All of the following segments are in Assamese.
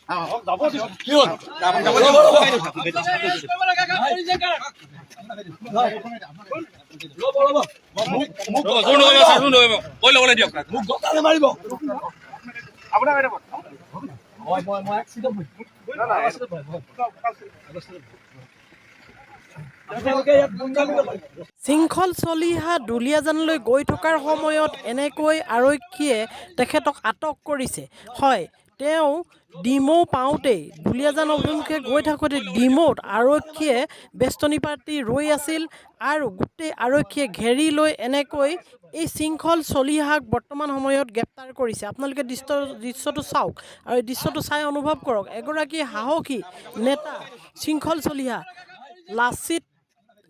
কি হ'ল? জোৰ নকৰিব ছাৰ, জোৰ নকৰিব, কৈ ল'বলৈ দিয়ক। মোক গতালে মাৰিব। মই এক্সিডেণ্ট। আপোনালোকে ইয়াত গুণ্ডামি নকৰিব। শৃংখল চলিহা দুলীয়াজানলৈ গৈ থকাৰ সময়ত এনেকৈ আৰক্ষীয়ে তেখেতক আটক কৰিছে। হয়, তেওঁ ডিমৌ পাওঁতেই, দুলীয়াজান অভিমুখে গৈ থাকোঁতে ডিমৌত আৰক্ষীয়ে বেষ্টনী পাতি ৰৈ আছিল আৰু গোটেই আৰক্ষীয়ে ঘেৰি লৈ এনেকৈ এই শৃংখল চলিহাক বৰ্তমান সময়ত গ্ৰেপ্তাৰ কৰিছে। আপোনালোকে দৃশ্যটো চাওক আৰু এই দৃশ্যটো চাই অনুভৱ কৰক, এগৰাকী সাহসী নেতা শৃংখল চলিহা লাচিত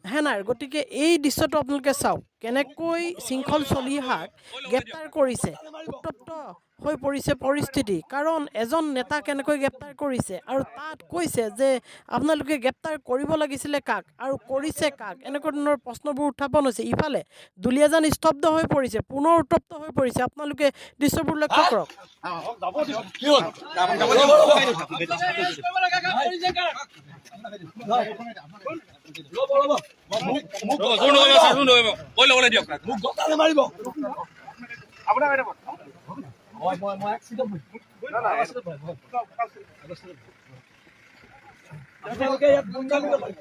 সেনাৰ। গতিকে এই দৃশ্যটো আপোনালোকে চাওক, কেনেকৈ শৃংখল চলিহাক গ্ৰেপ্তাৰ কৰিছে। উত্তপ্ত হৈ পৰিছে পৰিস্থিতি, কাৰণ এজন নেতা কেনেকৈ গ্ৰেপ্তাৰ কৰিছে আৰু তাত কৈছে যে আপোনালোকে গ্ৰেপ্তাৰ কৰিব লাগিছিলে কাক আৰু কৰিছে কাক, এনেকুৱা ধৰণৰ প্ৰশ্নবোৰ উত্থাপন হৈছে। ইফালে দুলীয়াজান স্তব্ধ হৈ পৰিছে, পুনৰ উত্তপ্ত হৈ পৰিছে। আপোনালোকে দৃশ্যবোৰ লক্ষ্য কৰক। কি হ'ল? ৰ'ব, ৰ'ব। মোক জোৰ নকৰিব ছাৰ, জোৰ নকৰিব, কৈ ল'বলৈ দিয়ক। মোক গতালে মাৰিব। মই এক্সিডেণ্ট। আপোনালোকে ইয়াত গুণ্ডামি নকৰিব।